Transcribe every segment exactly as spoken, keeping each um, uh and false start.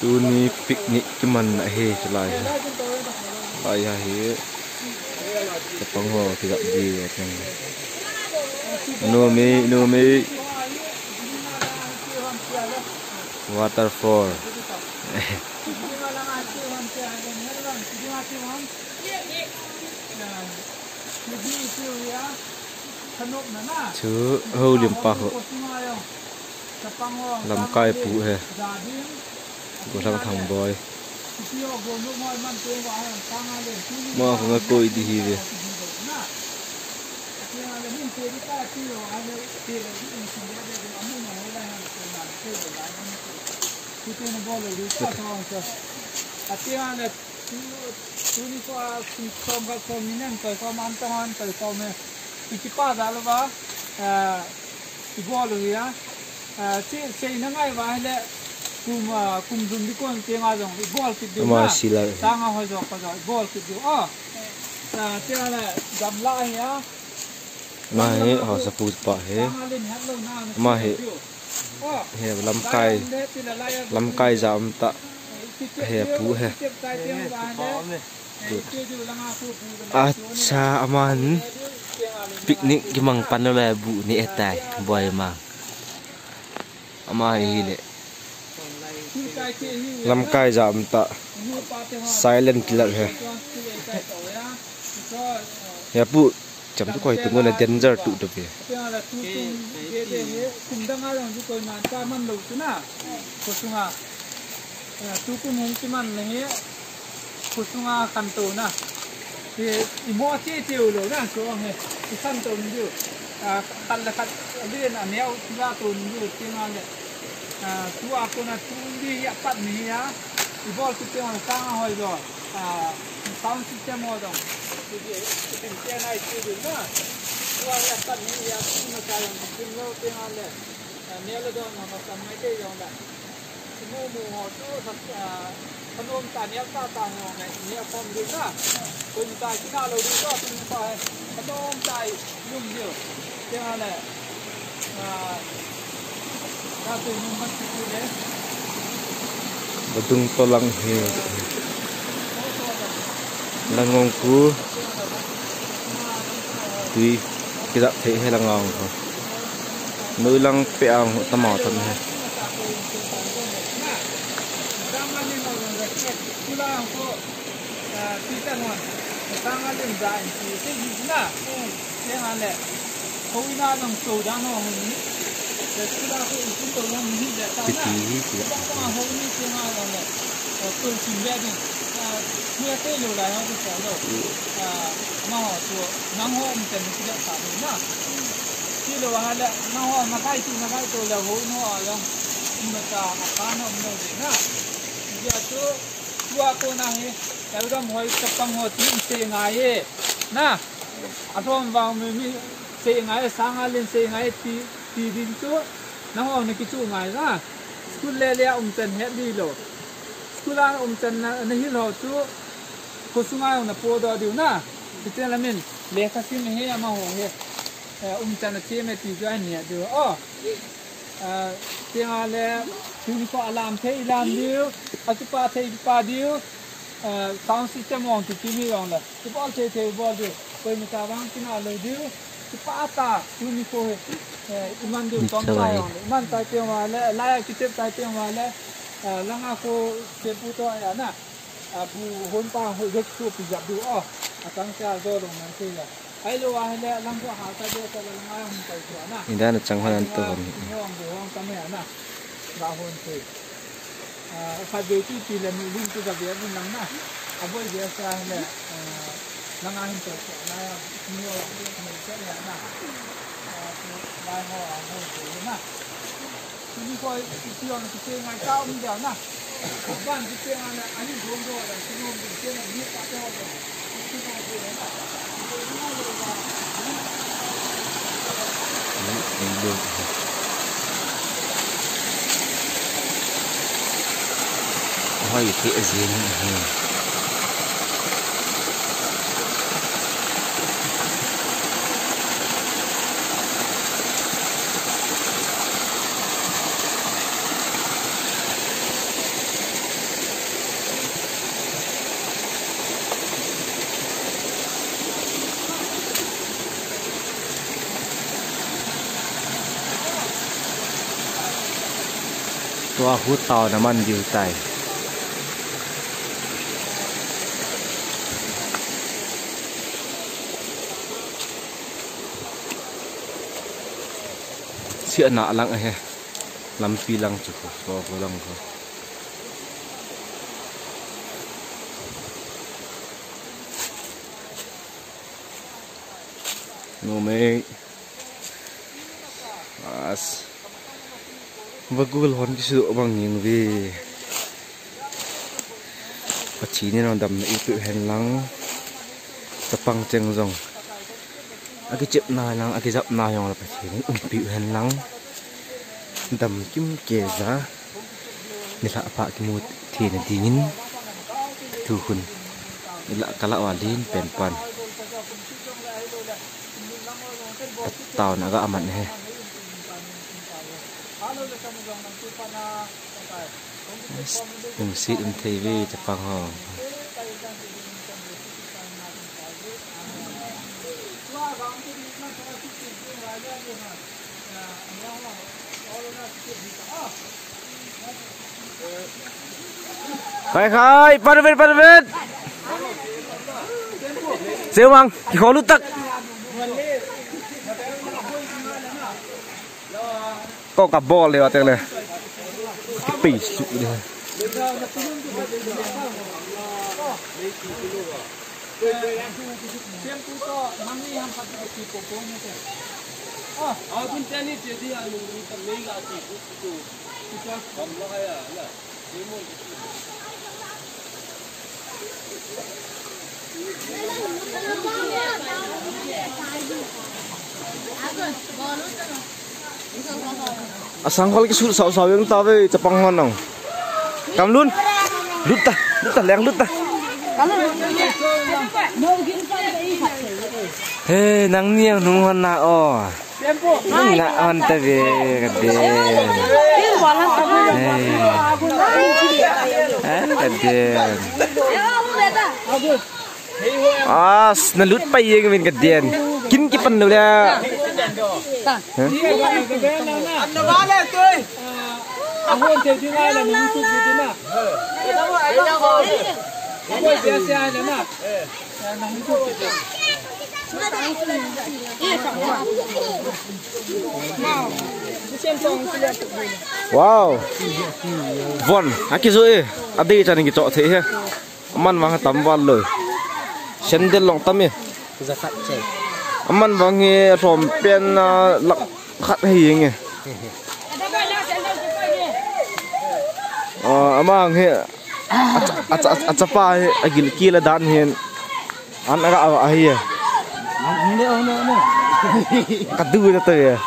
Tuni picnic kiman ahi chulai hi. Lai hi. Chapang ho kizap di ahi. Numi, numi. Waterfall. Chu houlim pa ho. Lamkai pu he. Gollhang Thangboi. Ma ko nga koi di hi ve. Ati ana tu, tuni ko a, kum som khat som ni nem toi ko man tong an toi ko me. Ikipa da lo ba, eh, ibol u ya. Eh, si, sei na ngai ba le, kum, ah, kum dun di kon te nga jong, ibol kit di Ama na. Sila. Tanga ho jo ko jo, ibol kit di. Oh. Ah, te ana gamla ya. Ma he, ho sa pu pa he. Tanga le ni hat lo na, na Ma he. Sila di. He lamkai, lamkai jam ta. He pu he. Acha, aman picnic kimang pan le bu ni etai, boi ma. Ama hi le. Lamkai jam ta. Silent killer he. He pu. Cham tu koi tu ngona danger tu tu pe. Tia la tu tung de de he, kum dang a jong tu koi man ta man lo tu na. Ko sunga. Eh, tu kum hung ti man le he. Ko sunga kan to na. He, i mo che che u lo na, so he. I kan to ni u. Ah, kan la kan, a le na neo tu la to ni u, ti ma le. Ah, tu a ko na tu ni ya pat ni ya. I bol tu te ma sang a hoi lo. Ah, sound system ho jong. Ti di, ti di, ti nai ti di na. Tua ya pan ni ya, ti na ka jong, ti lo, ti na le. Ah, ne lo jong, ma, ma, sa mai te jong da. Mu mu ho tu, sa, ah, sa nom ta, ne ta ta ho ne, ne pom di na. Ko ni ta, ki na lo di ko, ti ni pa, sa nom ta, lum di. Ti na le. Badung to lang hi. Langong ku. Tui. Kizap thei he langong ku. Noi lang pe ang tama tam he. Titi hi kila. Tua kona hi, Elgam hoi chapang ho tin se ngai e. Na, alhom vang mi, mi se ngai e, Sanga len se ngai e, ti, ti ding chu, nangho na kichu ngai na. School le le a umchan het di lo. School a umchan na, na hil ho chu, khosunga na podoh diu na. Hiti lamin, lekha sim he amaho he. Eh, umchan a chem e ti chu ahin het diu. Oh. Ah, tia le, tuni ko alam thei lam diu, akipa thei kipa diu, ah, sound system ong ti kimi ong le. Kibol thei thei bol diu, koima cha vang kina lo diu, kipa ta, tuni ko he, eh, iman diu tom ta ong le. Iman tai tia le, laiya kichep tai tia le, ah, langa ko chepu to ya na. Ah, bu hon pa ho jek chu pi jap diu, oh, atang cha jo long nan thei ya. Ai lo a hele, lang ko ha ta de sa lang a hung pai tua na. Inda na chang hon an to hon. Hong bu hong tam he na. Ba hon te. Ah, khat ve ti ti le mi lin tu ka ve min lang na. A boi ve sa hele, ah, lang a hung pai tua na. Mi ho, mi ho, mi ho, na. Ah, tu lai ho, a ho, na. Hoi, te azin hi. Tua khu taona man diu tai. Siahna lang ahi. Lampi lang chu khu, khu lang khu. Numei. As. Vagol hon kisu bang ning ve. Pathen in damna eipeu hen lang. Chapang cheng jong. Akichepna lang, akijapna jong la Pathen in umpeu hen lang. Dam kim kei ja. Nilhah pha kimu theina dingin. Tukhun. Nilhah kala wa din pen pan. Taona ga aman he. Lungset um thei ve chapang ho. Khai khai, parvet, parvet. Sewang, kikholu tak. Ko ka bol le wa tek le. Kipi su le. Asang khol kisut sao sao jeng tave, chapang hon nang. Kam lun. Lut ta, lut ta, leng lut ta. He, nangni ang nung hon na o. Nung na hon tave, ka den. He. Ha, ka den. As, na lut pai jeng uvin ka den. Kin kipan lou le. Ha? Wow. Von, aki jo e. Adei chan kicho thei he. Aman vang atam val lou. Sandal long tam e. Jakhat che. Aman vang hi asom pen, ah, lakh khat hi nge. Ah, ama hi a, a, a, achapa hi agilkel a dan hin. An aga a, ahi e. Ande, ande, ande. Kadu na to e.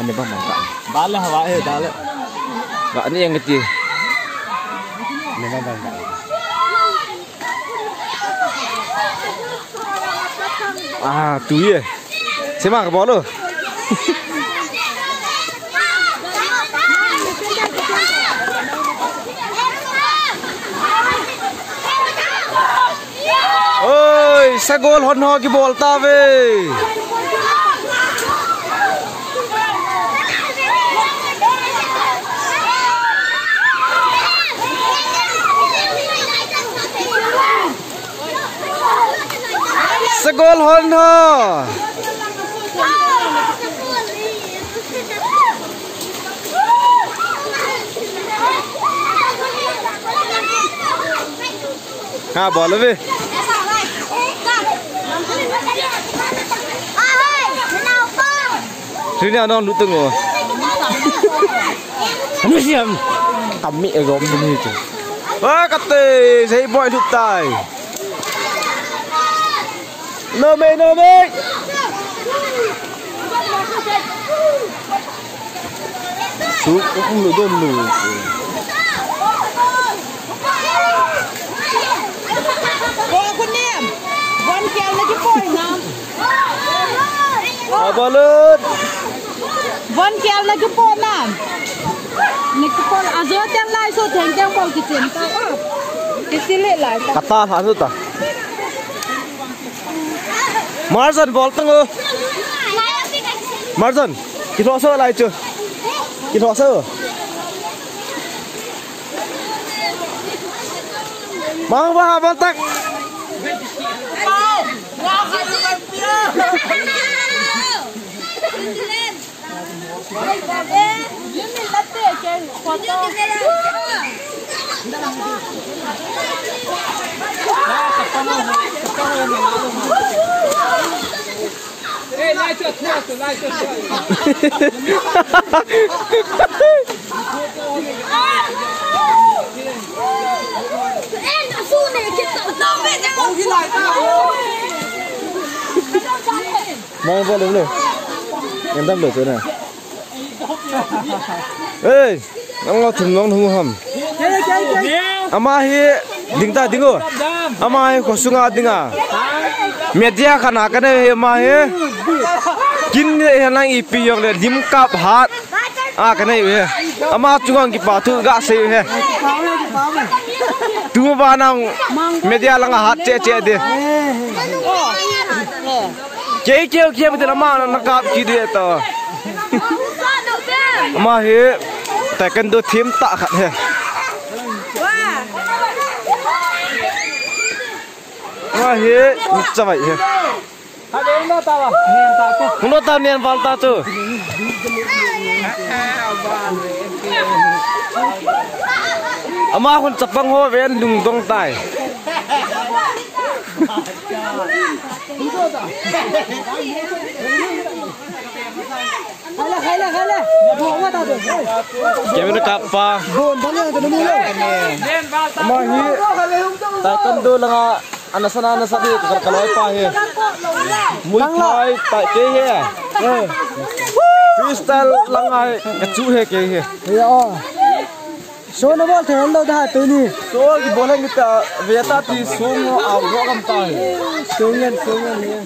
Ane ba mangka. Dale hawa e, dale. Ga ni yang kati. Ane ba mangka. Ah, tu ye. Sema ka bolo. Oi, sagol hon ho kibol tave. Sagol hon ho. Ha, bol ve. Sini anong luteng o. Anu siam. Kami e gom ni tu. Wa kate, sei boy lutai. No me, no me. Su, um, lu, dom, lu. Ko kunem. Bon kel na kipoi na. Abalut. Von kel na kipona. Ni kipona. Ajo ten lai so theng theng bol kichen ta. Kisile lai ta. Kata ha so ta. Marjan bol tang o. Marjan. Kilo so lai chu. Kilo so. Mang ba ha bal tak. Mang ba lo lo. Ngan dam lo tu na. Ei, nang lo thum nong hung ham. Ama hi ding ta ding o. Ama hi khosunga dinga. Media kana kana hi ama hi. Kin hi nang ipi jong le lim kap hat. A kana hi. Ama chungang kipa thu ga sei hi. Tu ba nang media langa hat che che de. Kei kei kei mati lama na kap ki de to. Ama hi taekwondo team tah khat hi. Ama hi chavai hi. Hung lo ta nen val ta chu. Ama khun chapang ho ven lungdong tai. Camera kap pa. Ama hi taekwondo langa ana sana ana sa di ka kaloi pa hi. Muay Thai tai ke hi. Freestyle langa hi ka chu hi ke hi. So na bol thei lo da tuni. So ki bol ngi ta ve ta ti sung a ro kam ta hi. Sung ngen sung ngen.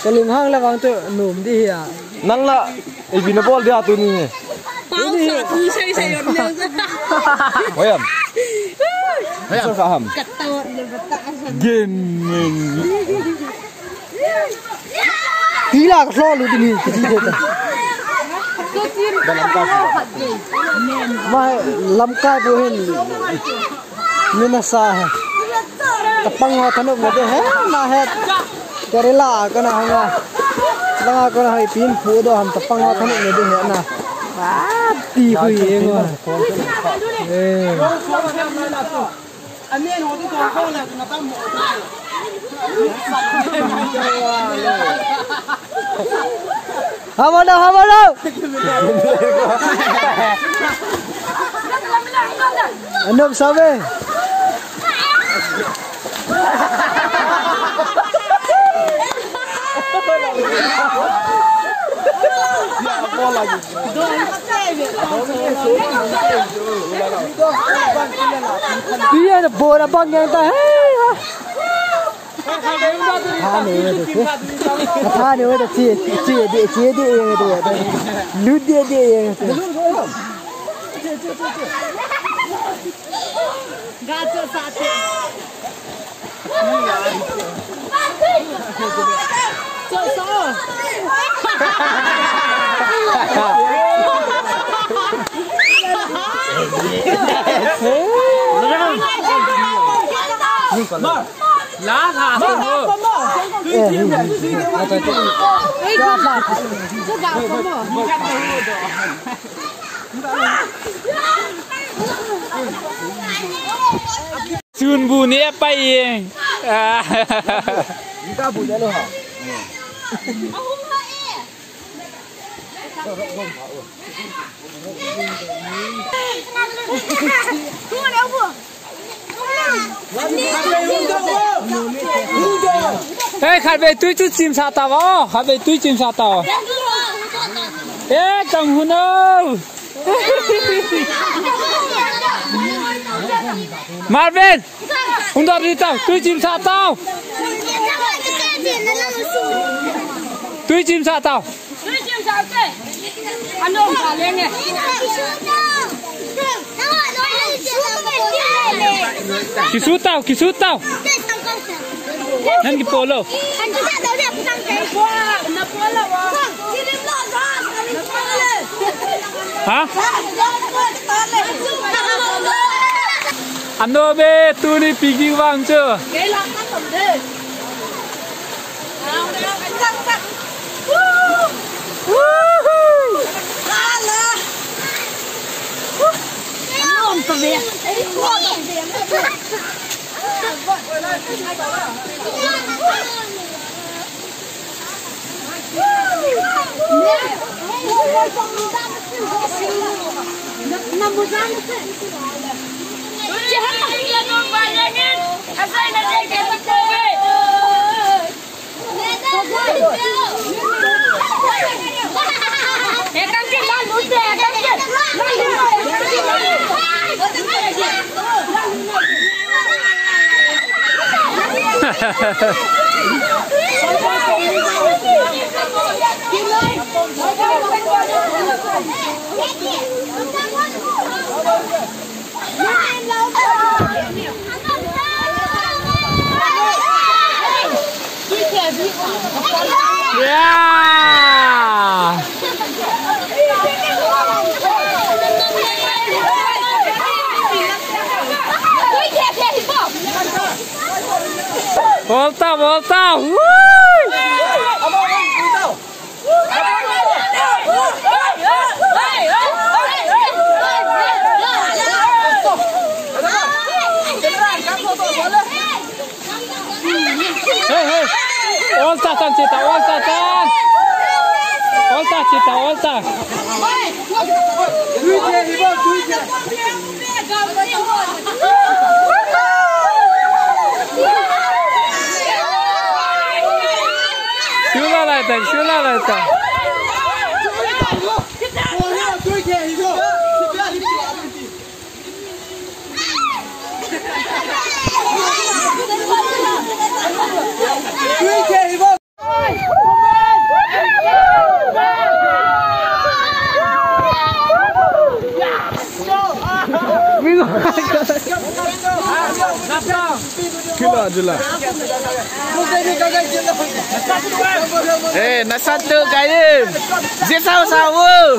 Ka lunghang la vang tu nom di hi a. Nang la ipi na bol dia tuni. Pau sa tu sai sai on le. Hoyam. Hoyam. Sa ka ham. Gaming. Hila ka hlo lu ding hi, kiti de ta. Ma lamkai bu hin. Mina sa he. Tapang ho thanop na de he, na he. Kerala kana hanga. Langa kana hai pin pu do ham tapang ho thanop na de he na. Ah, ti hui e ngo. Eh. Hamada, hamada. Anop sabe. Dia na bola bang yang ta hai. Ha ne de. Ha ne de ti ti de ti de de. Lu de de. Ga cho sa te. Chun bu ne pai e. Hei, khat vei tui chu chim sa ta va, khat vei tui chim sa ta. Eh, tang hun o. Marvin, hung dor di tau, tui chim sa tau. Tui chim sa tau. Kisu tau, kisu tau. Nan ki polo. Ha? Ano be, tuni picnic vang chu. Kei lang na tam de. Woohoo! Ala! Woo! Ano ang tabi? Ay, ko ang tabi. Yeah! Volta, volta! Woo! Hey, hey. Olta tan chita, olta tan. Olta chita, olta. Sula laita, sula laita. Kila jila. Eh, nasatu kalim. Jisau sawu.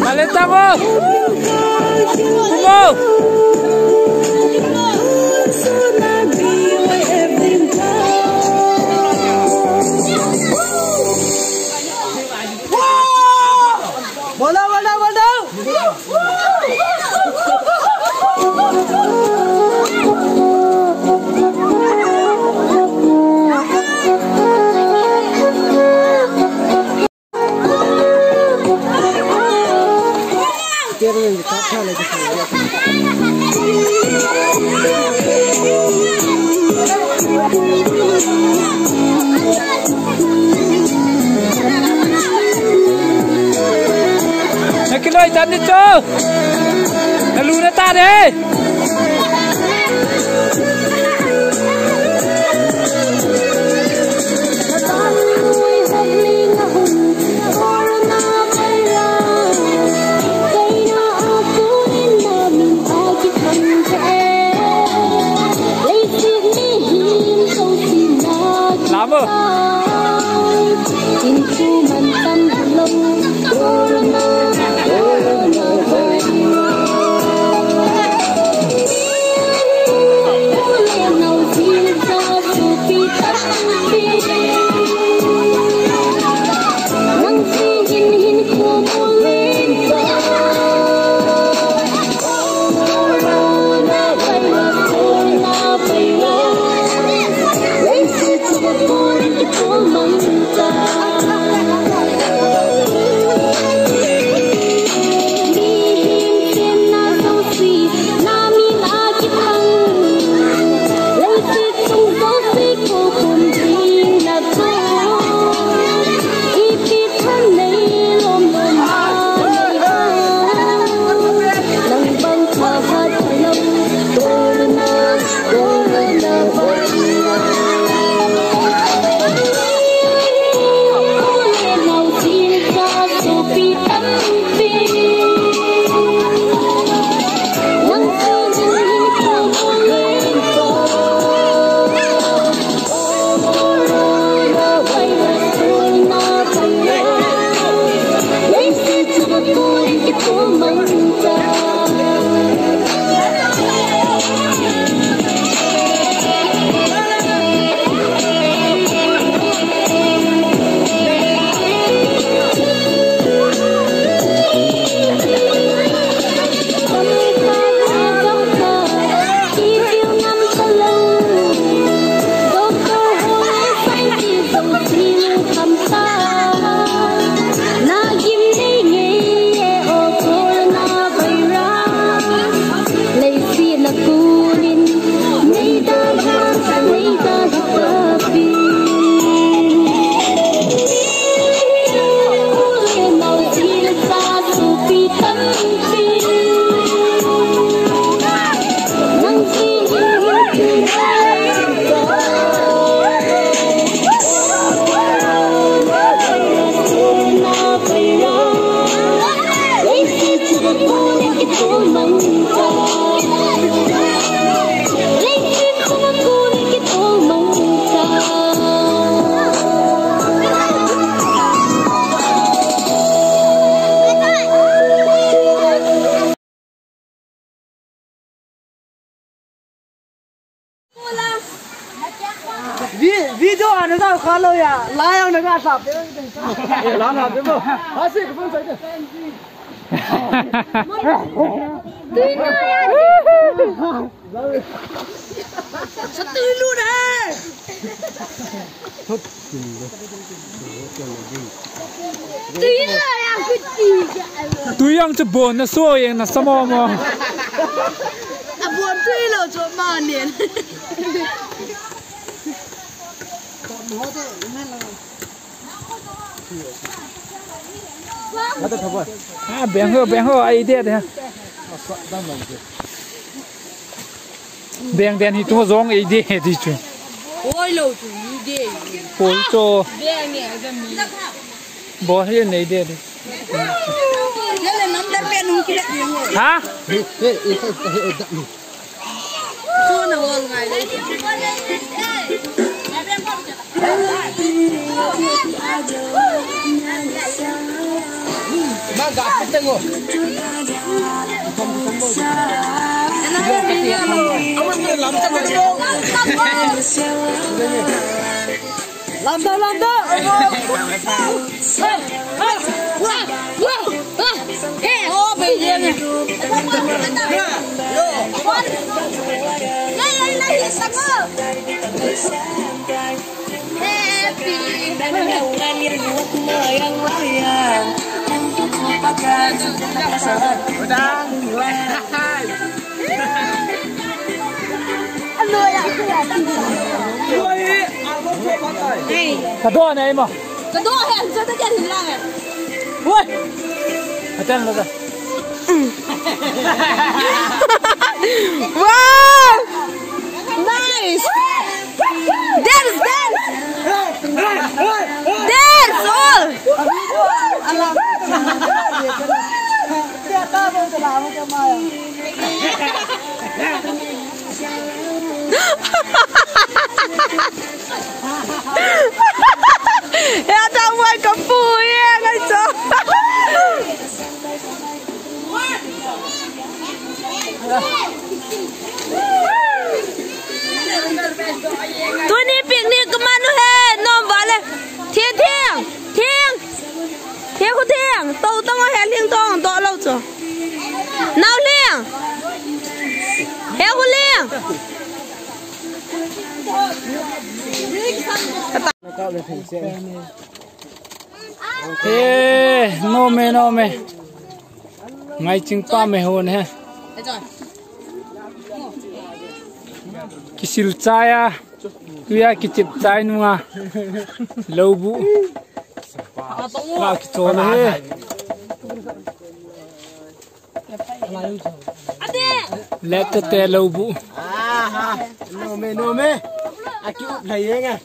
Alenta mo! Kumo! Bola, bola, bola! Nakiloi tan di chu. Nalu na ta de. Lama. Vi-, video ana jao kha lou ya, la jao na ga sa pe. La na pe mo. Ha se ko phone sai de. Tui na ya. Sa tui lu na. Tui la ya kuti. Tui jong chu bon na so jeng na sa mo mo. A bon tui lou chu ma nen. A beng ho, beng ho, ai de de. Beng den hi tu jong ai de de chu. Oi lo chu ni de. Oi cho. De nge ga mi. Bo hi nei de de. Ye le nam da pe nung ki le de. Ha? He, he, he, he, he, da ni. Chu na wall ngai le. Lamda, lamda. Eh, oh, be ye. Ye, ye, ye, ye, ye. Ka do na ima. Ka do he, so ta jan lang. Woi. Atan lo ta. Wow! Nice! Dance, dance! Dance, all! Ya ta wai ka pu ye ngai cho. Tuni picnic ka manu he, nom vale. Thiang, thiang, thiang. Thiang khu thiang. To tong he, ling tong, to lo cho. Nau ling. He khu ling. He, nom e, nom e. Ngai ching pa me hon he. Kisil chai a. Tuya kichip chai nunga. Lobu. Ka kichol he. Lepte te lobu. Aha. Nom e, nom e. Aki up lai yenga.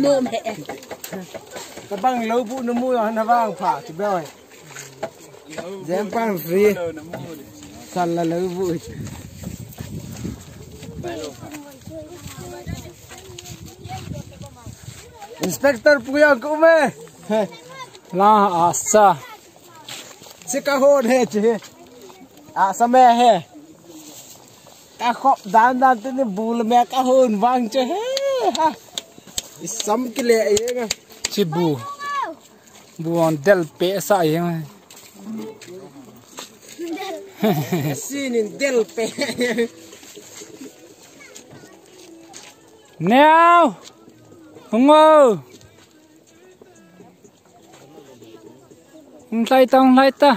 Nom e. Tabang lobu nomu na vang pha ti boi. Jem pan free. Sala lobu. Inspector Puyang ko me. La asa. Si ka hon he chi. A sa me he. Ka khop dan dan te ni bul me ka hon vang che he. Ha. Isam kile ye nga. Chi bu. Bu on del pe sa ye nga. Sinin del pe. Neo. Hungo. Hung lai ta, hung lai ta.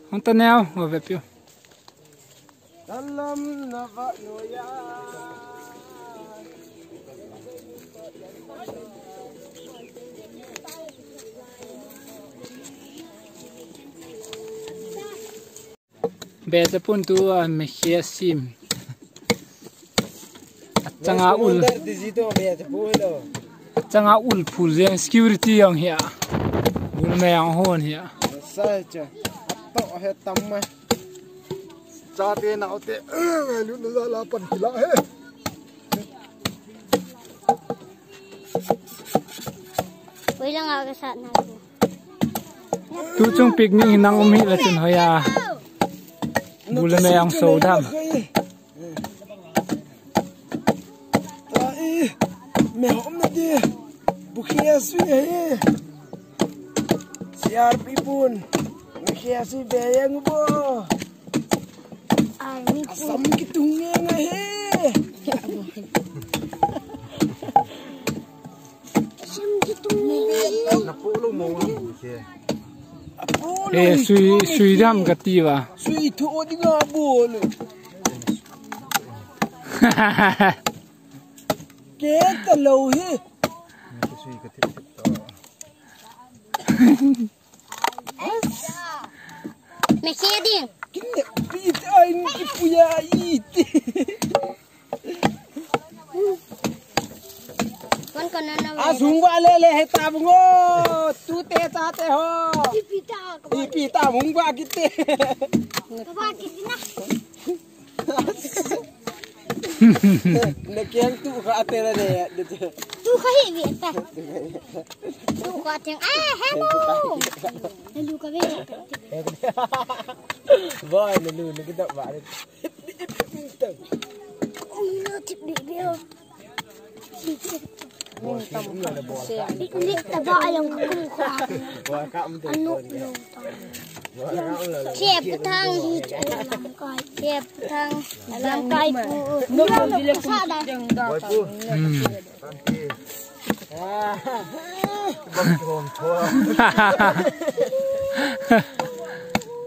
Hung ta neo, va ve piu. Be chapun tu a mi khia sim. Achanga ul. Achanga ul phul jeng security jong hia. Bul me jong hon hia. Sai cha. To he tam mai. Chate naote. Lu na la pan kila he. Oi lang aga sat na. Tu chung picnic hi nang um hi la chun hoiya. Bul le me ang so dam. Ai, me hom na di. Bu khia sui he. C R P pun. Me khia sui be yang bo. Ai, mi pun. Asam kitung yang he. Eh, sui, sui dam kati va. Sui thu o dinga bol. Ke ta lo hi. Sui ka thip thip to. Me khe ding. Kine pi tai ni pu ya i ti. Kon kon na na. Asung wa le le he ta bungo. Tu te cha te ho. Ipi ta ka. Ipi ta bung wa kite. Ka wa kite na. Na keng tu kha te na ne. Tu kha hi vi ta. Tu kha teng. Ah, hello. Hello ka ve. Boy, na lu na kita ba. Ui, na tip de be. Ni ta ba yang ku kha. Anu. Chep thang hi chu lamkai. Chep thang lamkai pu. Sa da. Hmm.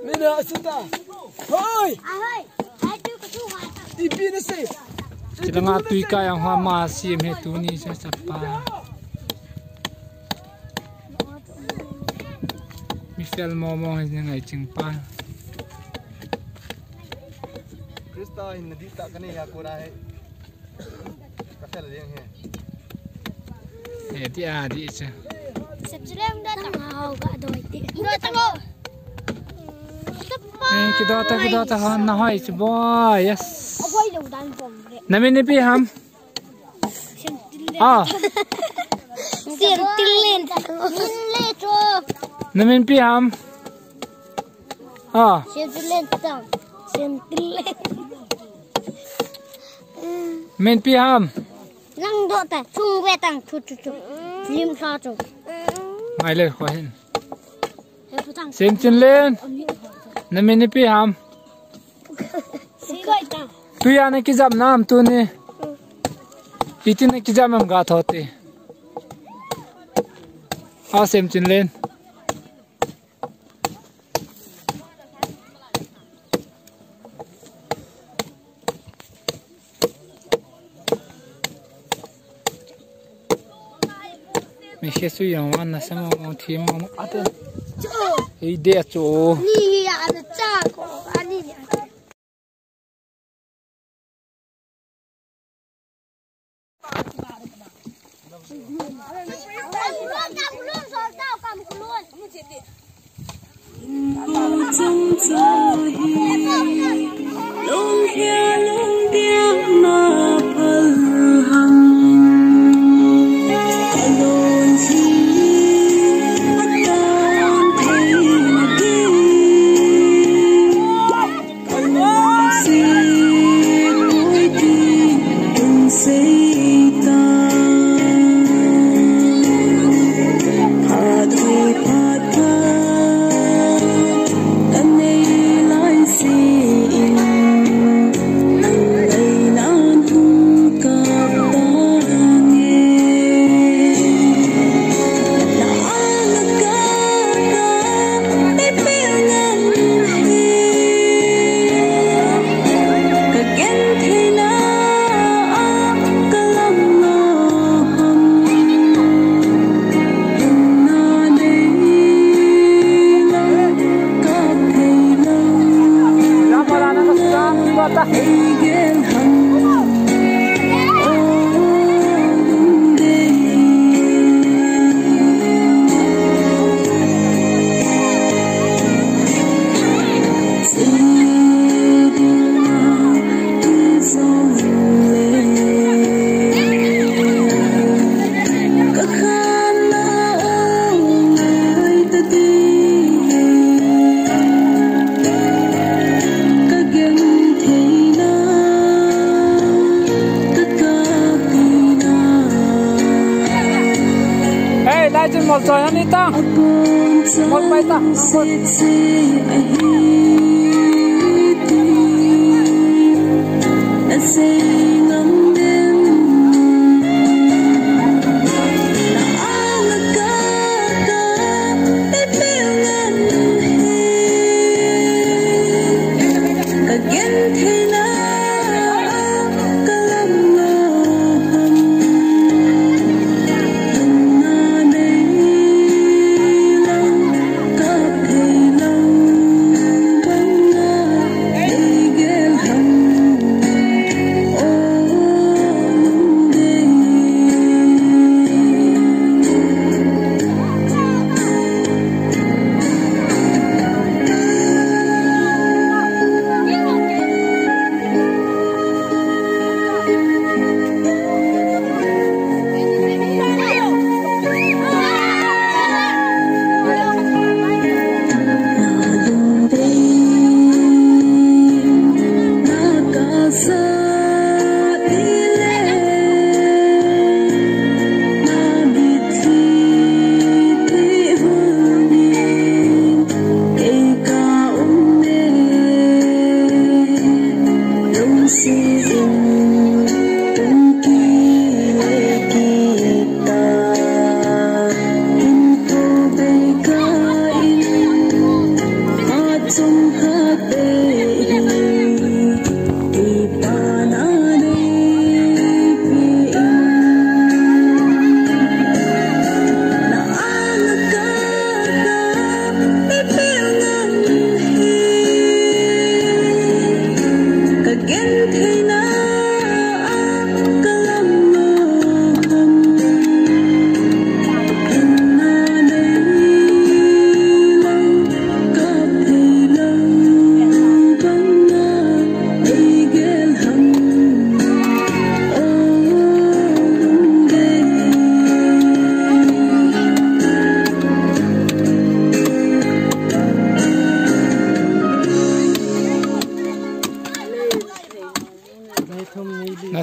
Mina suta. Hoi. Ahoi. Ipi na sei. Chilanga tui kai ang hama siam he tuni sa sapa. Mi fel mo mo he ngai ching pa. Krista in nadi ta kane ya ko ra he. Ka fel leng he. Eh, ti a, ti cha. Sep chulem da tang hao ka doi ti. Do tang o. Eh, kido ta, kido ta, ha, na hoi chu boy, yes. Ahoi lo dan bom le. Na min ipi ham? Ah. Sem tilen. Min le cho. Na min ipi ham? Ah. Sem tilen tang. Sem tilen. Min ipi ham? Lang do ta, chung ve tang, chu, chu, chu. Lim sa chu. Ngai le, kho hin. He pu tang. Sem Chin Len. Na min ipi ham? Si koi tang. Tuya na kijam nam tuni. Iti na kijam am ga thoti. A Sem Chin Len. Mi khe su yang wan na sama wan thi ma ma ate. Ei de chu. Ni ya na cha ko ani ni. Hey, lai chun mol choi han i ta. Mol pai ta.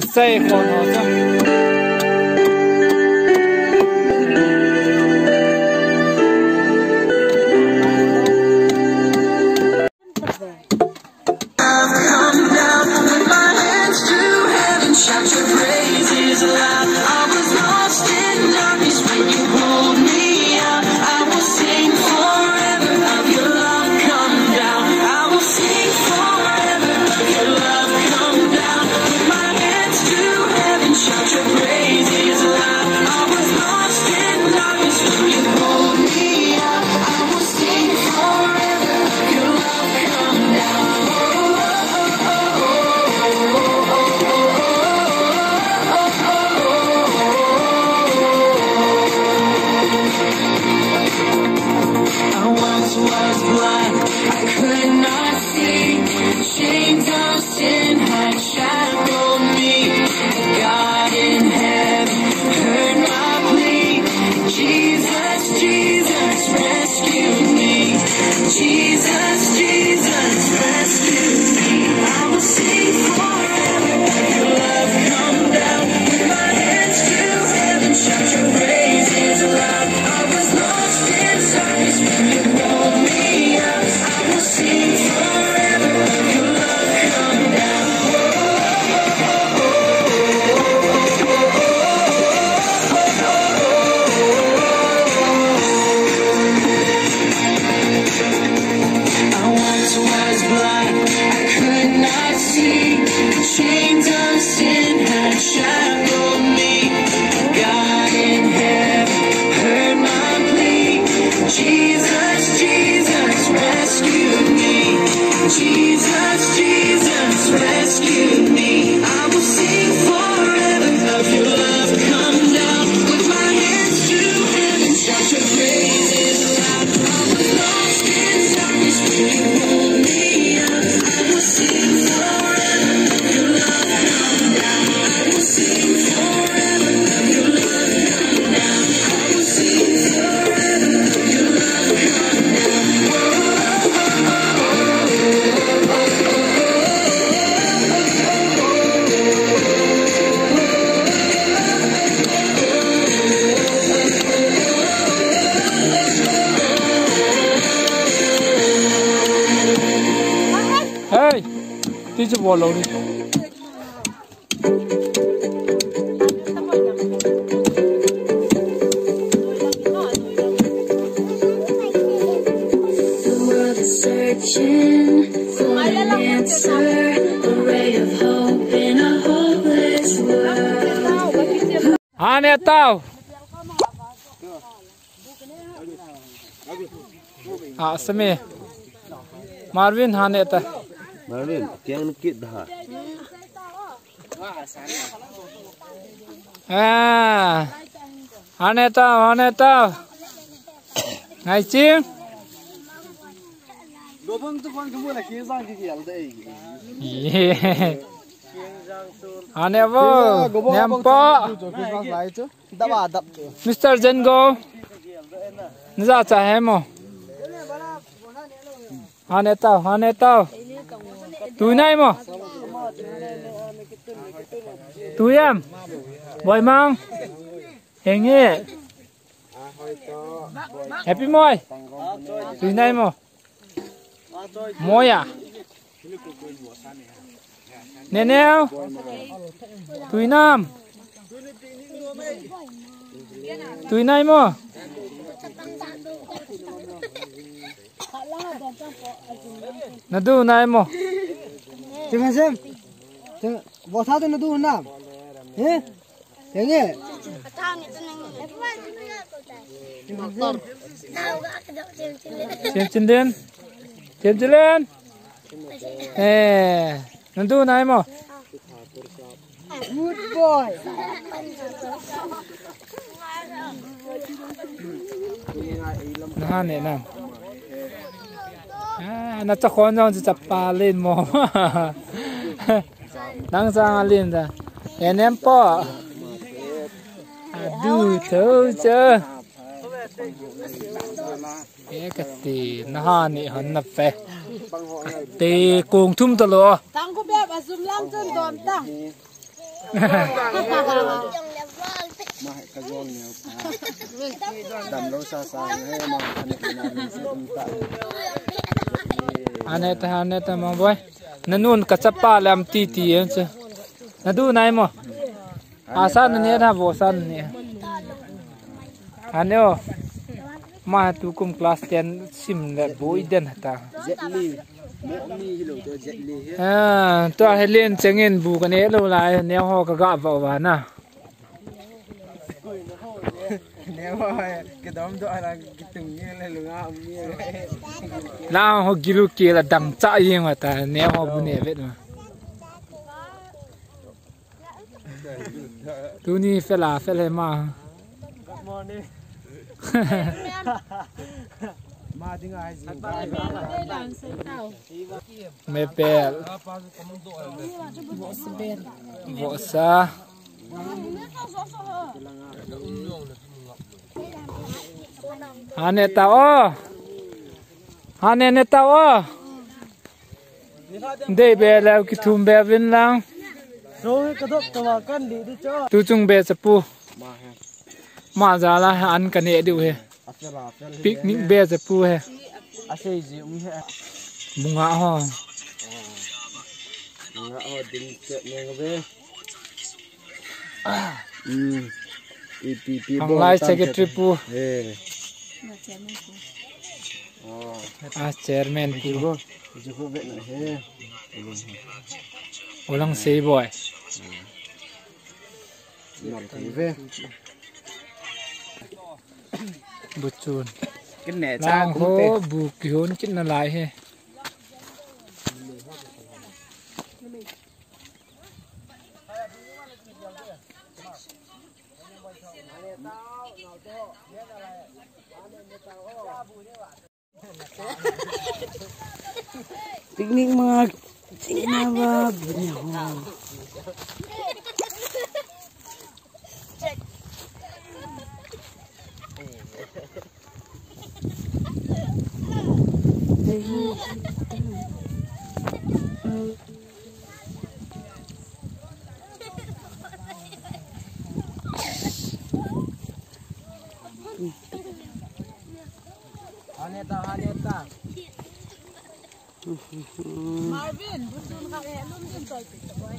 Sei kon ho chu. I've come down with my hands to heaven, shout your praises aloud. I was lost in darkness, but you pulled me out. I will sing forever of your love come down. I will sing forever of your love come down. With my hands to heaven, shout your praises aloud. I was lost in darkness, but you pulled me out. I will sing forever of your love come down. I once was blind, I could not see. Chains of sin had shackled me. God in heaven heard my plea. Jesus, Jesus, rescue me. Jesus, Jesus, rescue me. I will sing forever of your love come down. With my hands to heaven, shout your praises aloud. I was lost in darkness, but you pulled me out. I will sing forever of your love come down. I once was blind, I could not see. Chains of sin had shackled me. God in heaven heard my plea. Jesus, Jesus, rescue me. Jesus, Jesus, rescue me. I will sing forever of your love come down. With my hands to heaven, shout your praises aloud. I was lost in darkness, but you pulled me out. I will sing forever of your love come down. I will sing forever of your love come down. I will sing forever of your love come down. Hey, ti chu bol lou ni. The world is searching for an answer, a ray of hope in a hopeless world. Hane tao. Ah, sami. Marvin, hane ta. Marvin, kiang ni kit da. Ah. Hane tao, hane tao. Ngai ching. Lobang tu kon kamu la kiang jang ki kial dei. Ye. Hane vo. Nempo. Dap a dap chu. Mister Jengo. Naja cha he mo. Hane tao, hane tao. Tui nai mo. Tui am. Boi mang. Henge. Happy moi. Tui nai mo. Moya. Neneo. Tuinam. Tuinai mo. Nadu nai mo. Chim sem. Bo tha tu nadu nam. He? Tenge. Chem Chinden. Chem Chinden. Eh, nandu nai mo. Good boy. Naha ne na. Ah, na cha khon jong cha pa len mo. Nang sang a len da. Enem po. Adu tho cha. E kati naha ni hon na pe. Kati kong thum to lo. Tang ko bep a zum lang chun dom tang. Mah ka jong neo pha. Damlou sasa he, mah ka ne na ni se um ta. Ane ta, ane ta, mong boy. Nanun ka chapa lam titi e chu. Nadu nai mo. Asa nane na vosa nane. Ane o. Mah tukum class ten sim le boi den ta. Jet Li. Mo mi hi lo to Jet Li hi. Ah, tua hi len chengin bu ka ne lou lai, neo ho ka ga va va na. Neo ho, ke dom do ala ke tung ni le lu nga mi le. La ho gilu ke la dang cha yeng wa ta, neo ho bu ne vet ma. Tuni fela, fel he ma. Ma ding ai ji. Me pel. Vosa. Hane ta o. Hane ne ta o. Dei be le kithum be vin lang. So he ka dok ta wa kan di di cho. Tu chung be chapu. Ma he. Ma ja la an ka ne diu he. A fel a fel he. Picnic be chapu he. A sei ji um he. Bunga ho. Bunga ho ding che ne be. Hmm. Ipi pi Ang bol lai tam secretary che. Pu. He. Oh. Ah, chairman pu. Jibo. Jibo be na he. Ulang sei boy. Nal thei ve. Buchun. Kin ne cha Lang kum te. Ho bu kihon kin na lai he. Picnic ma china ba bunya ho. Haneta, haneta. Marvin, bundun ka eh, lum din toy pit boy.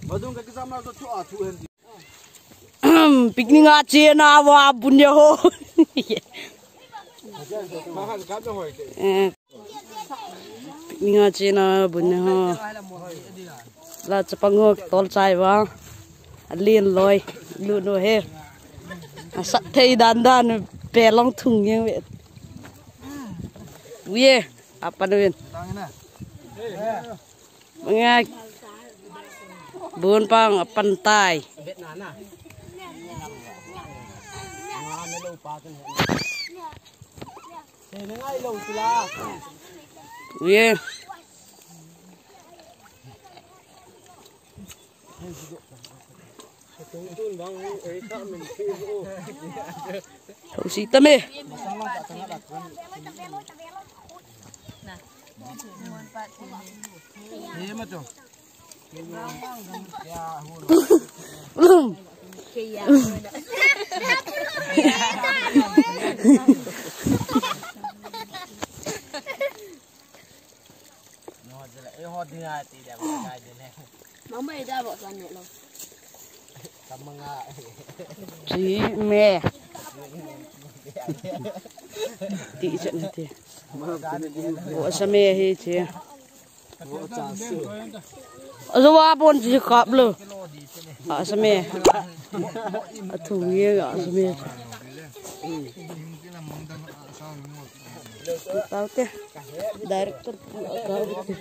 Madung ka kisama so chu a thu hen. Picnic a chena va bunya ho. Eh, picnic a chena bunya ho. La chapang ho tol chai va. Alin loi lu no he. Asat thei dan dan pe long thung ye. Uye, apan win. Banga bun pang apan tai. Ye. Thau si tame. Mama ida bo san ne lo. Chi me. Ti chan ti. Bo sa me hi chi. Ajo wa bon chi kap lo. Asa me. Athu ye asa me. Tau te. Director pu a ka te.